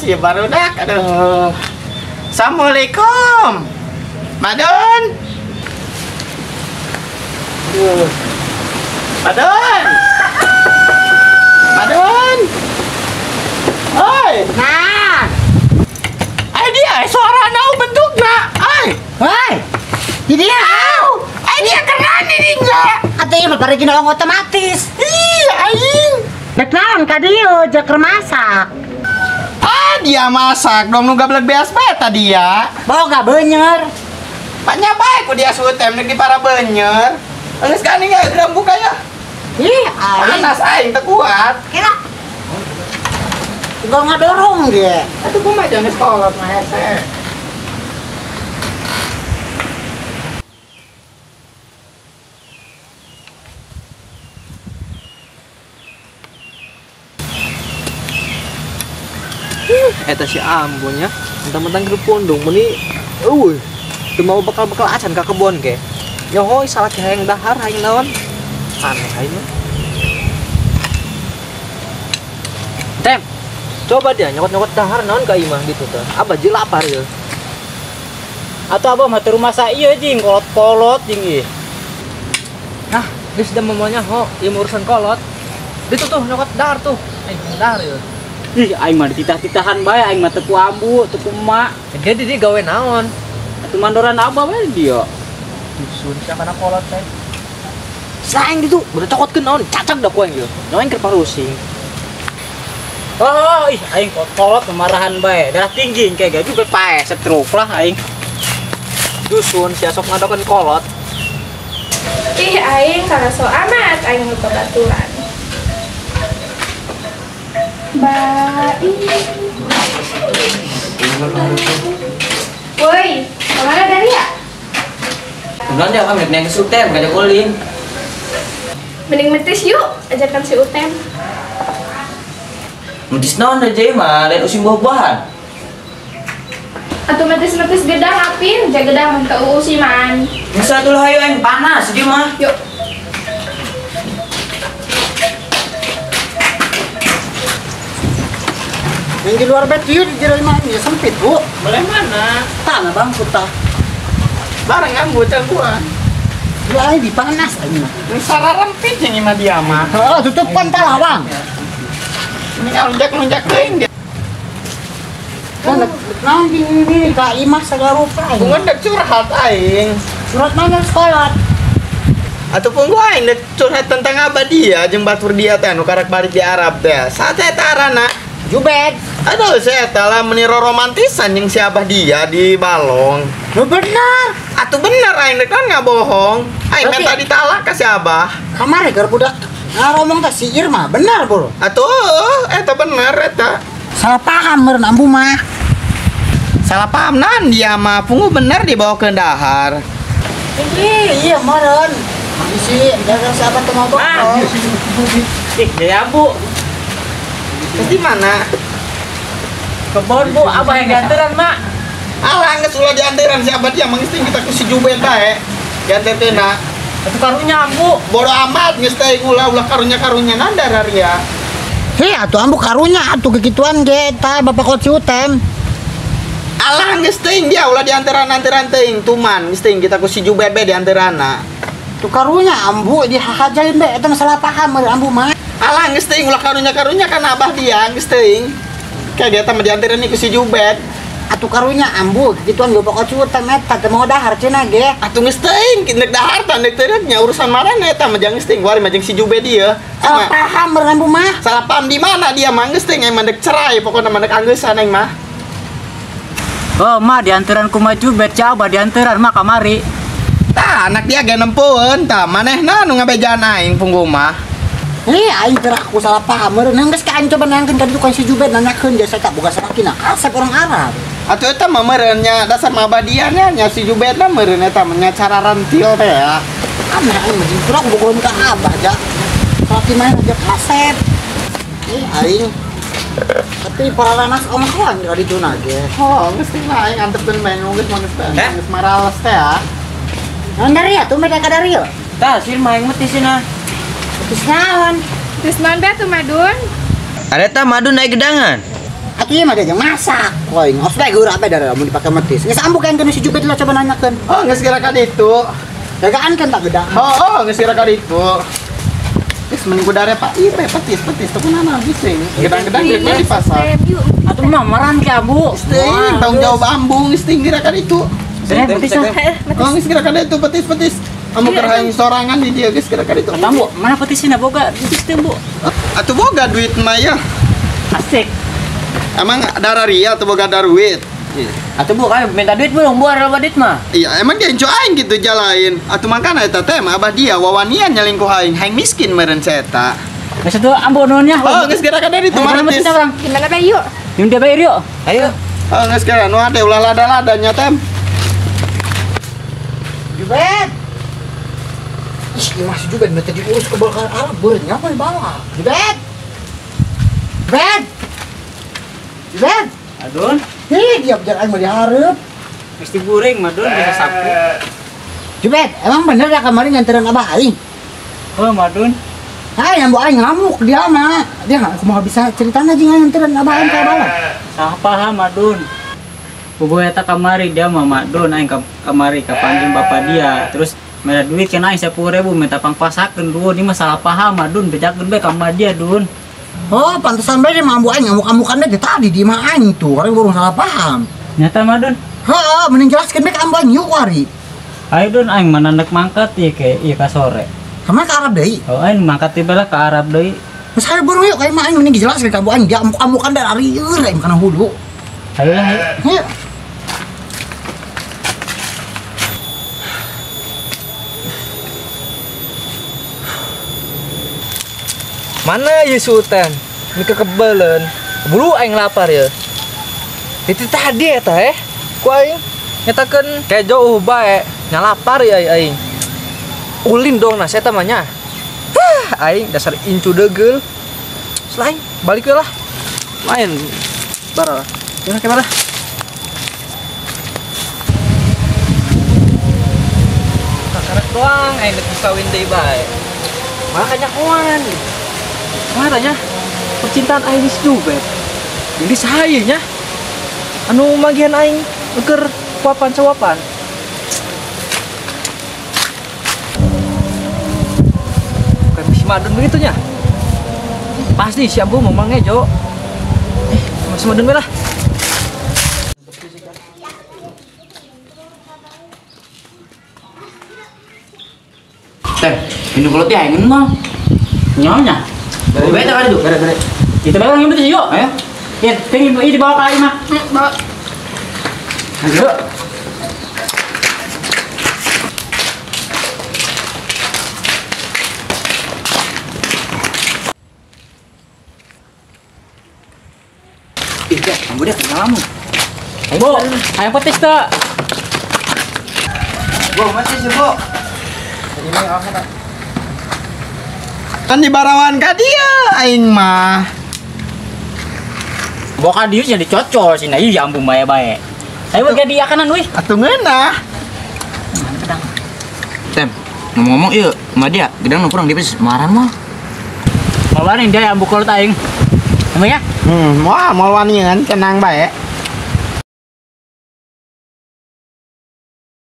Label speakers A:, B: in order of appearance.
A: Panas ya barudak. Aduh. Assalamualaikum. Madun. Aduh. Madun. Madun. Oi.
B: Nah.
A: Ai dia suara nau bentukna. Ai.
B: Woi. Di dia.
A: Ai dia keren di dinya.
B: Atuh ieu mah paregina otomatis.
A: Ih, aing.
B: Dek naon ka dieu jeung keur masak.
A: Ah, dia masak dong nu gablek beas bae tadi ya.
B: Boga beunyer.
A: Paknya bae ku dia sutem di para beunyer. Geus gani ge geura buka ya.
B: Ih, aing
A: panas aing teu kuat.
B: Kira. Gua ngadorong dia.
A: Atuh kumaha jangan sekolah mah hese.
C: Eta si ambonya mentang-mentang ke pondong meni eueuh teu mau bekal-bekal acan ka kebon ge. Nyohoi salah hayang dahar hayang naon. Aneh aing mah. Tem, coba dia nyokot-nyokot dahar naon ka imah gitu teh. Abah jeung lapar ieu.
D: Atuh abah mah teu rumasa ieu jeung kolot-kolot jeung ieu.
C: Nah, geus da moal nyaho ieu urusan kolot. Ditu tuh nyokot dahar tuh. Aing dahar ieu.
D: Ih, aing mah dititah-titahan bae, aing mah teu ku ambu, teu ku emak.
C: Jadi dia gawe naon?
D: Atuh mandoran abah bae dia.
C: Dusun sia kana kolot teh. Saing ditu, udah cokotkeun naon, cacak da ku aing ieu. Nyawa aing keur parusing.
D: Oh, ih aing kolot kemarahan bae, darah tinggi engke ge juga pae, stroke lah aing.
C: Dusun sia sok ngadokeun kolot.
E: Ih, aing karaso amat aing nu babaturan. Baik. Woi, kemana dari ya?
F: Kebetulan dia kami naik ke Sutem, gak ada ulin.
E: Mending metis yuk, ajarkan si Utem.
F: Metis naon aja mah, lain usim buah-buahan.
E: Atau metis-metis gedang apin, jaga gedang ke usiman.
F: Bisa dulu hayu yang panas dia mah.
E: Yuk.
B: Yang di luar bed yuk, di rumah ini sempit bu.
A: Boleh mana?
B: Tanah bang putar.
A: Bareng ambu gua.
B: Lu aing dipanas aing mah.
A: Sara rempit yang imah dia mah.
B: Oh, tutupan talawang.
A: Ini lonjak-lonjak teuing dia.
B: Kan naon di ka imah sagala rupa aing.
A: Bunga dek curhat aing.
B: Curhat mana sekolah?
A: Atau pun gua aing dek curhat tentang abah dia jeung batur dia teh anu karak balik di Arab teh. Saat eta arana
B: Jubed.
A: Aduh, saya telah meniro romantisan yang si abah dia di balong.
B: Lu benar.
A: Atuh benar aing dek kan nggak bohong. Aing minta ditalak ke si abah.
B: Kamari keur budak ngaromong teh si Irma, benar bro.
A: Atuh, eta bener eta.
B: Salah paham meureun ambu mah.
A: Salah paham nan dia mah punggu bener dibawa ke dahar.
B: Iya meureun. Si jaga si abah teu ngobrol.
D: Ih, deui ambu.
A: Terus di mana?
D: Kebon bu, abah yang dianteran mak.
A: Alah, geus ulah dianteran si abah dia mah geus kita ku si Jubed bae. Dianterkeunna.
D: Atuh karunya ambu.
A: Bodo amat geus teh ulah ulah karunya-karunya nanda ria.
B: Hei, atuh ambu karunya atuh kekituan ge eta bapak kot si Utem.
A: Alah geus teuing dia ulah dianteran-anteran teuing tuman geus teuing kita ku si Jubed bae dianteranna.
B: Tuh karunya ambu dihajain bae eta masalah paham meureun ambu mah.
A: Alah geus teuing ulah karunya-karunya kan abah dia geus teuing. Kayak dia teh dianteran ku si Jubed.
B: Atuh karunya ambu kekituan ge bapak kot si Utem eta teu mau dahar cenah ge.
A: Atuh geus teuing nek dahar tah nek teu nya urusan marana eta mah jang geus teuing wari mah jeung si Jubed ieu.
B: Salah paham meureun ambu mah.
A: Salah paham di mana dia mah geus teuing aing mah dek cerai pokona mah dek anggeusan aing mah.
D: Oh, mah dianteran ku mah Jubed coba dianteran mah kamari.
A: Tah anak dia ge nempueun tah manehna nu ngabejaan aing punggu mah.
B: Hei, aing teh aku salah paham meureun. Geus ka aing coba nangkeun ka ditu si Jubed nanyakeun jasa tak boga salakina kasep orang Arab.
A: Atuh eta mah meureun nya dasar mah abah dia nya nya si Jubed mah meureun eta mah nya cara rantil teh ya.
B: Aneh aing mah jeung aku bogoheun ka abah ja. Salaki mah aja kasep. Ih, aing tapi paralanas omah hoang di ditu na ge.
A: Oh, geus teh mah aing antepkeun bae geus mah geus geus marales teh ya.
B: Naon daria tuh mereka ka daria.
F: Tah, sih mah aing mah cenah.
B: Terus naon?
E: Terus naon be atuh Madun?
F: Ada ta Madun naik gedangan.
B: Atuh ieu mah dia jeung masak. Koy, ngos bae geura bae darah mun dipake metis. Geus ambu kan si Jubet lah coba nanyakeun.
A: Oh, geus kira ka ditu.
B: Jagaan kan tak gedang.
A: Oh, geus kira ka ditu. Geus mending ku dare Pak ieu bae petis-petis teu kunaon bising. Gedang-gedang duitnya di pasar.
D: Atuh mah maran ke ambu.
A: Geus teuing tanggung jawab ambu geus teuing kira ka ditu.
D: Petis.
A: Oh, geus kira ka ditu petis-petis. Ambu keur hayang sorangan di dieu geus kira ka ditu.
D: Ambu, mana petisna boga? Petis teh, Bu.
A: Atuh boga duit mah ya.
D: Asik.
A: Emang darah ria atau boga duit?
F: Atuh Bu, kami minta duit belum bu, ada duit mah.
A: Iya, emang dia incu aing gitu jalain. Atuh makana eta teh mah abah dia wawanian nyelingkuh aing, hayang miskin meureun si eta.
D: Geus atuh ambu nuhun nya.
A: Oh, geus kira ka ditu mah.
E: Gimana bae yuk?
D: Yung dia bae yuk.
F: Ayo.
A: Oh, geus kira nu ade ulah lada-ladanya tem.
B: Jubet. Ih, ieu masih Jubet mah teh diurus ke bakal Arab beureut ngapa dibawa. Jubet. Jubet. Jubet.
D: Adun.
B: Hih, dia biar aing mah dihareup.
D: Mesti guring mah Dun bisa sapu.
B: Jubet, emang bener ya kemarin nganterin abah aing?
D: Oh, Madun.
B: Hai, ambu aing ngamuk dia mah. Dia nggak kumaha bisa ceritana jeung nganterin abah aing ka bawah.
D: Salah paham Madun. Bobo eta kamari dia mah Madun aing kamari ka panggil bapak dia. Terus minta duit cenah aing 10.000 minta pangpasakeun Dun. Ini mah salah paham Madun, bejakeun bae ka dia Dun.
B: Oh, pantesan bae dia mah ambu aing ngamuk-amukan deh tadi di imah aing tuh, karena burung salah paham.
D: Nyata Madun.
B: Heeh, mending jelaskeun bae ka ambu aing yuk wari.
D: Ayo Dun, aing mana nek mangkat ieu ke ieu ka sore.
B: Kemana ke Arab deui?
D: Oh, aing mangkat tiba lah ke Arab deui.
B: Geus hayu burung yuk, ka imah aing mending dijelaskeun ka ambu aing dia amuk-amukan dari arieur aing kana hulu.
D: Ayo lah, ayo.
B: Ayo.
C: Mana ya Sultan? Ini kekebelen. Bulu aing lapar ya. Itu tadi eta ku aing nyatakeun kejo bae, nya lapar ya aing. Ulin dong nah saya mah nya. Hah, aing dasar incu degel. Selain balik we lah. Main bara. Gimana gimana? Kakarek doang aing dek kawin deui bae. Malah kanyahoan. Makanya percintaan aing geus Jubet. Jadi saha nya anu magihan aing keur kuapan-cawapan. Kayak si Madun begitu nya. Pasti si Ambu mau mangejo. Si Madun lah.
F: Teh, minum kolot ya aing mah. Nyonya. Bere kali tuh, bere.
D: Itu barang yang betul yuk.
F: Ayo.
D: Ya, pengen ini dibawa kali mah.
E: Bawa.
F: Ayo. Ih, dah, ambu dia kenal kamu.
D: Bu, ayam petis tuh.
F: Bu, masih sih, Bu.
A: Ini apa? Kan di barawan ka dia aing mah.
D: Boka dieu jadi cocol sih, nah iya ambu bae-bae. Ayo jadi akanan wih.
A: Atuh ngeunah.
F: Tem, ngomong-ngomong ieu, mah dia gedang nu kurang dipis maran mah.
D: Mau wani dia ambu kolot aing. Emang ya?
A: Moal moal wanian tenang bae.